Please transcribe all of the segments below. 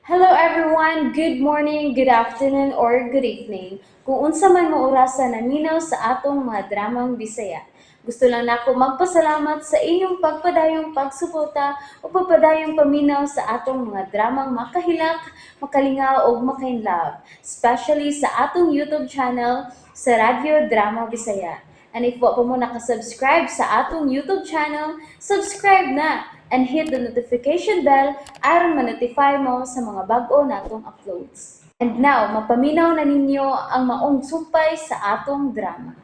Hello everyone! Good morning, good afternoon, or good evening. Kung unsa man mo orasa naminaw sa atong mga dramang Bisaya. Gusto lang nako magpasalamat sa inyong pagpadayong pagsuporta o pagpadayong paminaw sa atong mga dramang makahilak, makalingaw ug makainlove, especially sa atong YouTube channel sa Radyo Drama Bisaya. And if wa pa mo nakasubscribe sa atong YouTube channel, subscribe na and hit the notification bell aron ma-notify mo sa mga bag-o natong uploads. And now, mapaminaw na ninyo ang maong sumpay sa atong drama.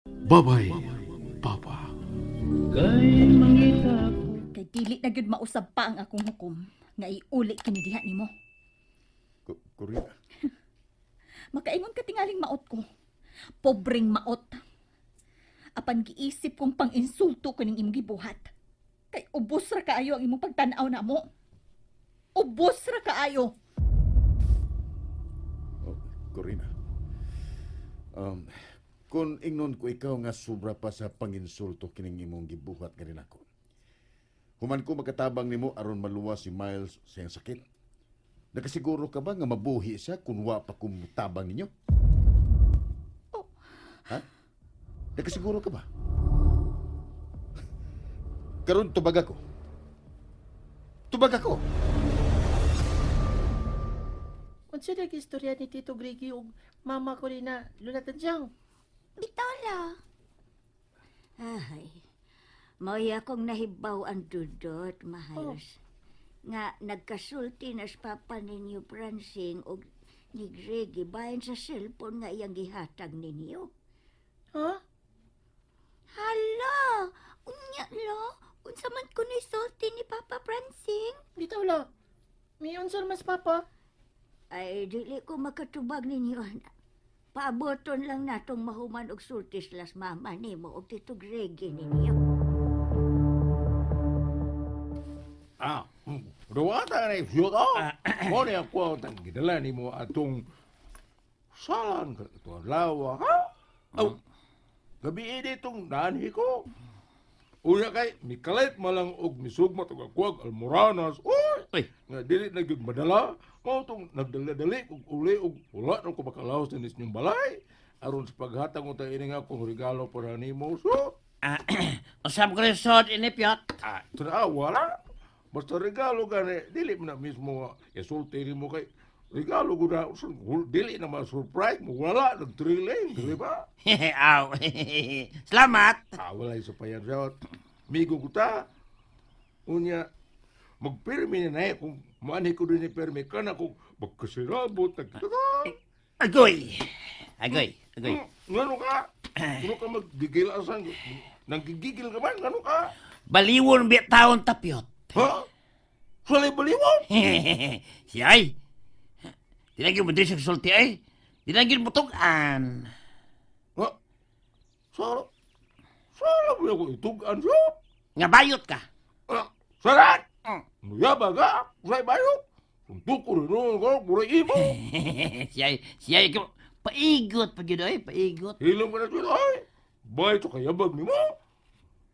Bye-bye, Papa. Kay dili na gyud mausab pa ang akong hukom nga iuli kini diha nimo. Corina. Makaingon ka tingaling maot ko. Pobreng maot. Apan giisip kong pang-insulto ko ning imong gibuhat. Kay ubos ra kaayo ang imong pagtan-aw na mo. Ubos ra kaayo. Oh, Corina. Kung ingnon ko ikaw nga sobra pa sa panginsulto kining imong gibuhat ganin ako. Human ko makatabang nimo aron maluwas si Miles sa iyang sakit. Nakasiguro ka ba nga mabuhi siya kung wa pa kong tabang ninyo? Oh. Ha? Nakasiguro ka ba? Karon tubag ako. Tubag ako. Unsa lagi istorya ni Tito Grigi ug Mama Corina Lunatan Siyang? Bitola. Ay, mao'y akong nahibaw ang dudot, Miles. Nga nagkasulti na sa papa ninyo, Francing, og ni Greggy bahin sa cellphone nga iyang gihatag ninyo. Ha? Hala! Unya lo! Unsa man ko ni sulti ni Papa Francing? Bitaw la. May unsa mas papa? Ay, dili ko makatubag ninyo, anak. Paaboton lang natong mahuman og sulti sila sa mama nimo og Tito Greggy ninyo. Ah, ruwata na ifyot oh. Mo ni ako ang gidala nimo atong salan ka ito lawa ha? Aw, gabi ini itong nanhi ko. Unya kay mikalit malang og misugmat og akwag almoranas. Uy, Uy. nga dili na gyud madala. Mao tong nagdala-dali og uli og wala na ko makalaos dinis inyong balay. Aron sa paghatag unta ini nga akong regalo para nimo. So, Ah, usab ko rin sod ini, Piot. ah, ito na, wala. Basta regalo gani, dili mo na mismo nga isulti mo kay regalo ko na, dili na ma-surprise mo, wala, nag-thrilling, di ba? Aw. Salamat. Ah, wala yung sapayan siya. Migo ko ta. Unya, magpirmi na na eh, kung maanhi ko din ni pirmi ka na, kung magkasirabot, nagkita. Agoy. Agoy. Agoy. Ngano ka? Ngano ka maggigil asan? Nanggigigil ka man, ngano ka? Baliwon biya taon ta, Piot. Ha? Salay baliwon? Siya ay. Tinagin mo din sa sulti ay. Tinagin mo tugan. Ha? Sara? Sara mo ako itugan siya? Nga bayot ka. Ah, sarat! Muyaba ka? Usay bayot? Suntok ko rin noon ko, muray imo. Siya ay, siya ay. Paigot pa gyud ay, paigot. Hilom ka na siya, ay! Bayot sa kayabag ni mo.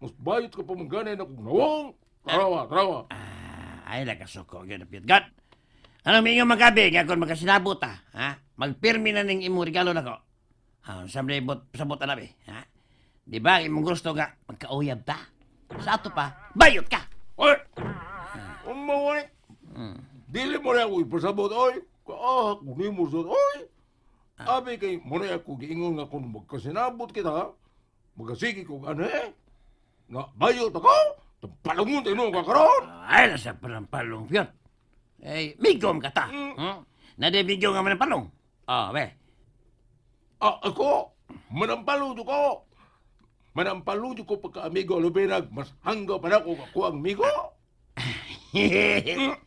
Mas bayot ka pa mangganay na kung nawong. Tarawa, tarawa. Ah, ay nakasuko gyud Piot. God. Ano mingo magabi nga kon magkasinabot ta, ha? Magpirmi na ning imong regalo nako. Ha, sa bot sabot na be, ha? Di ba ang imong gusto nga magkauyab ta? Sa ato pa, bayot ka. Oy! Umaway! Dili mo na ako ipasabot, oy! Ah, kunin mo sa, oy! Abi kay mo na ako giingon nga kung magkasinabot kita, magkasigi kong ano eh. Na bayot ako, palungon tayo ka karon. Ay, nasa palong Piot. Eh, migom ka ta. Na di migom nga manampalong. Oh, be. Ah, ako, manampalo ko. Manampalo ko pagka-amigo Lubenag, mas hanggaw pa na ako ako ang migo.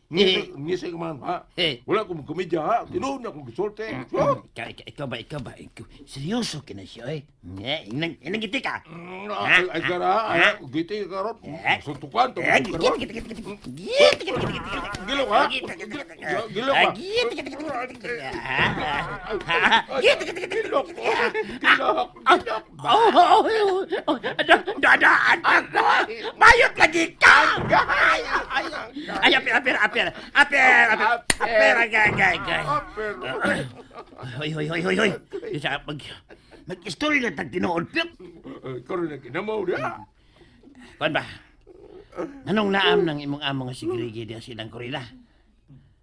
Ngisi, ngisi ka man, ha? Wala akong komedya, ha? Tinuod na akong gisulti. Sure. Ikaw, ikaw, ikaw ba, ikaw ba? Ikaw, seryoso ka na siya, eh. Eh, inang, inang giti ka. Ay, ay, gara, ay, giti ka ron. Suntukan, Eh, tumakas giti, ka ron. giti, giti, giti, giti, giti, giti, giti. Gilok, ha? Giti, giti, giti, giti. Gilok, Ah, ha? giti, giti, giti, giti, giti. Ah, Ay, ah, ay, giti, giti, giti, Gilok, gilok, gilok. Oh, dadaan ako. Bayot lagi ka. Ay, apil, apil, apil. Apir, apir, apir, apir, agay, agay, agay. Apir. Hoy, hoy, hoy, hoy, hoy. Isa, mag-istorya na tag tinuod, Piyot. Karon na kinamaw niya. Kuan ba? Anong naam ng imong amo nga si Grigi diya silang Korila?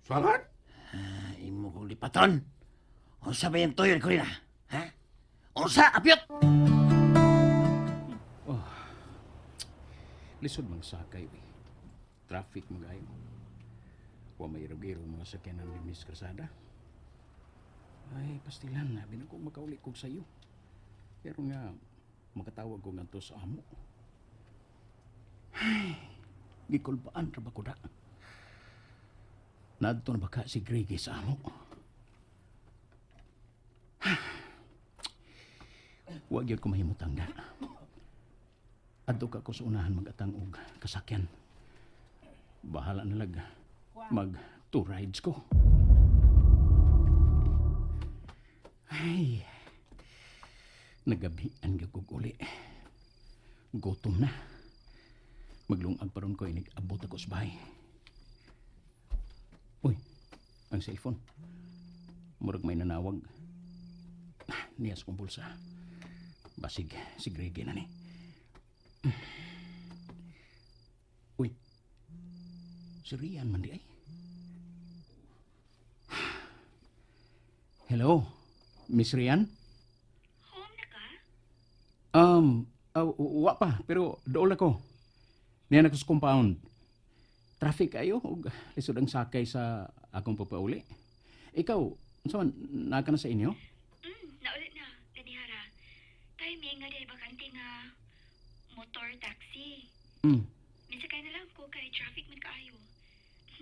Salan? Ah, imo kong lipaton. Unsa ba yung tuyon, Korila? Ha? Unsa, apyot? Lisod mang sakay, uy. Traffic magayo. Wa may irog-irog mga sakyanan ni Miss Cruzada. Ay, pastilan, abi na ko makauli kog sayo. Pero nga, makatawag ko nga to sa amo. Ay, gikulbaan ra ba ko da? Naadto na baka si Greggy sa amo. Wa gyud ko mahimutang na. Adto ka ko sa unahan magatang og kasakyan. Bahala na lag mag two rides ko. Ay. Nagabian gyud kog uli. Gutom na. Maglungag pa ron ko inig abot ako sa bahay. Uy, ang cellphone. Murag may nanawag. Niya sa kong bulsa. Basig, si Greggy na ni. Uy, si Rian man di ay. Hello, Miss Rian? Home na ka? Wa pa, pero dool ako. Niya na ko sa compound. Traffic kayo, ug lisod ang sakay sa akong papauli. Ikaw, unsa man, naa ka na sa inyo? Naulit na. Ganihara. Timing nga dahil bakante nga motor taxi. Minsan na lang ko kay traffic man kaayo.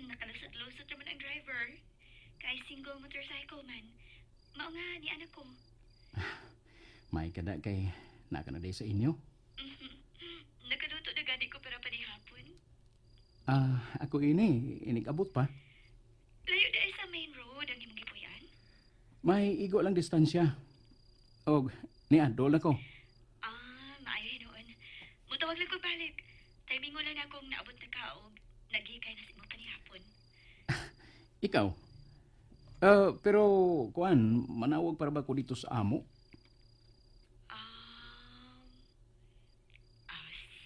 Nakalusot-lusot naman ang driver. Kay single motorcycle man. Mao nga ni anak ko. May kada kay naa ka na day sa inyo. Nakaluto na gani ko para panihapon. Ah, ako ini, inig-abot pa. Layo dahil sa main road ang imong gipuy-an. May igo lang distansya. Og niya, dool ako. Ah, maayo hinuon. Mutawag lang ko balik. Timing lang na akong naabot na ka og nagikay na sa imong panihapon. Ikaw? Ah, pero kuan, manawag para ba ko dito sa amo?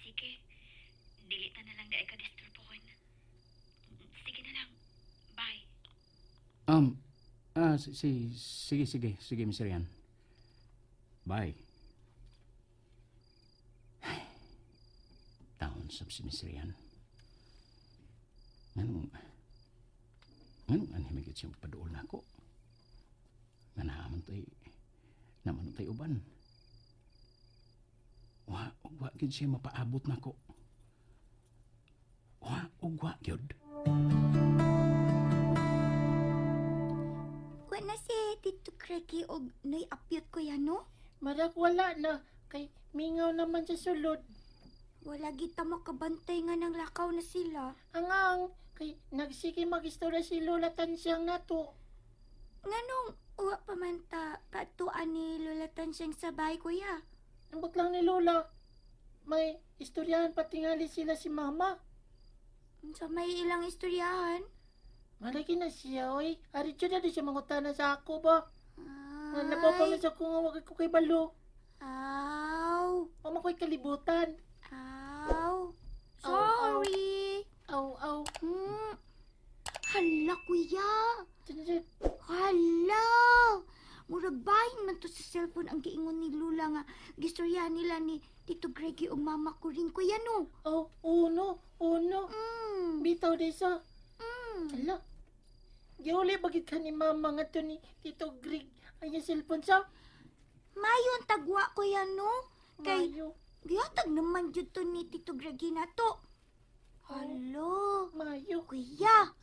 Sige. Dili na na lang dahil ka disturbohon. Sige na lang. Bye. Sige, sige, sige, Miss Rian. Bye. Ay, taon sab si Miss Rian. Nganong, nganong anhi magyud siyang paduol na ako? Nga naaman tay, naman tay uban. Wa, wa gyud siya mapaabot nako. Wa, ug wa gyud. Wa na si Tito Greggy og Noy Apyot kuya no? Marag wala na kay mingaw naman sa sulod. Wala gita makabantay nga nang lakaw na sila. Angang kay nagsige magistorya si Lola Tansyang nato. Nganong uwa pa man ta katuan ni Lola Tansyang sa bahay kuya? Ambot lang ni Lola. May istoryahan patingali sila si Mama. Unsa may ilang istoryahan? Malaki na siya, oy. Ari jud na di siya mangutana sa ako ba? Nga Ay, napapamis ako nga wag ko kay balo. Aw, Wa man ko'y kalibutan. aw. Aw, Sorry. Aw, aw. Hala kuya. Dun, dun. Hala! Murag bahin man to sa cellphone ang giingon ni Lula nga gistoryahan nila ni Tito Greggy ug mama ko rin kuya no. Oh, uno, uno. Bitaw di sa. Ala. Giuli bagit ka ni Mama nga to ni Tito Greg. Ay, yung cellphone sa. Mayo ang tagwa kuya no. Kay Mayo. gihatag naman jud to ni Tito Greggy na to. Hala! Mayo. Kuya!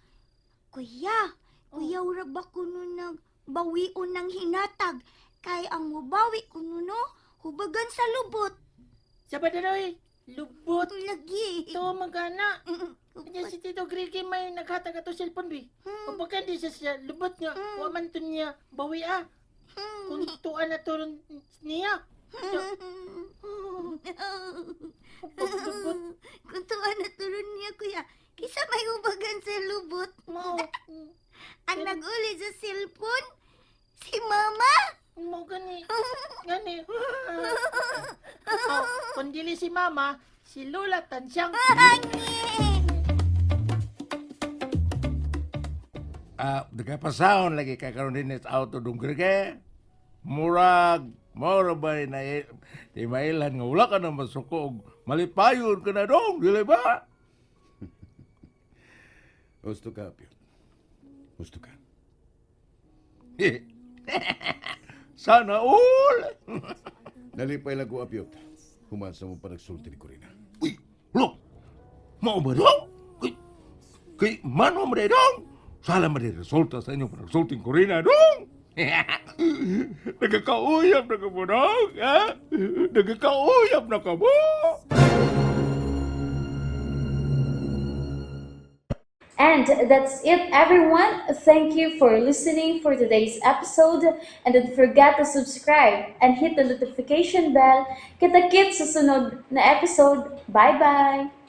Kuya! Kuya, urag ba kuno nag bawion ng hinatag? Kay ang mubawi kuno no, hubagan sa lubot. Sa badaloy. Lubot. Lagi. Ito magana. Lubot. Kanya si Tito Greg may naghatag ato cellphone bi. O pagka di siya siya lubot nga, wa man to niya bawi ah. Kung tuan na to ron niya. Lubot. Kung tuwa na tulon niya, kuya. Kisa may ubagan sa lubot. Mao. Ang nag-uli sa cellphone, si Mama. Mao gani. Gani. Oh, kung dili si Mama, si Lola Tansyang. Angi! Ah, nagkapasahon lagi ka karon din sa auto dong ke. Murag, mura ba na di mailhan nga wala ka na masuko og malipayon ka na dong, dili ba? Gusto ka, Apyot. Gusto ka. Sana all. Nalipay lang ko, Apyot. Human sa mong panagsulti ni Corina. Uy, lo. Mao ba dong? Kay, kay mano mo dong? Sala mo resulta sa inyong panagsulting Corina dong. Nagkakauyap na ka mo dong, ha? Nagkakauyap na ka mo. And that's it, everyone. Thank you for listening for today's episode. And don't forget to subscribe and hit the notification bell. Kita-kits sa sunod na episode. Bye-bye!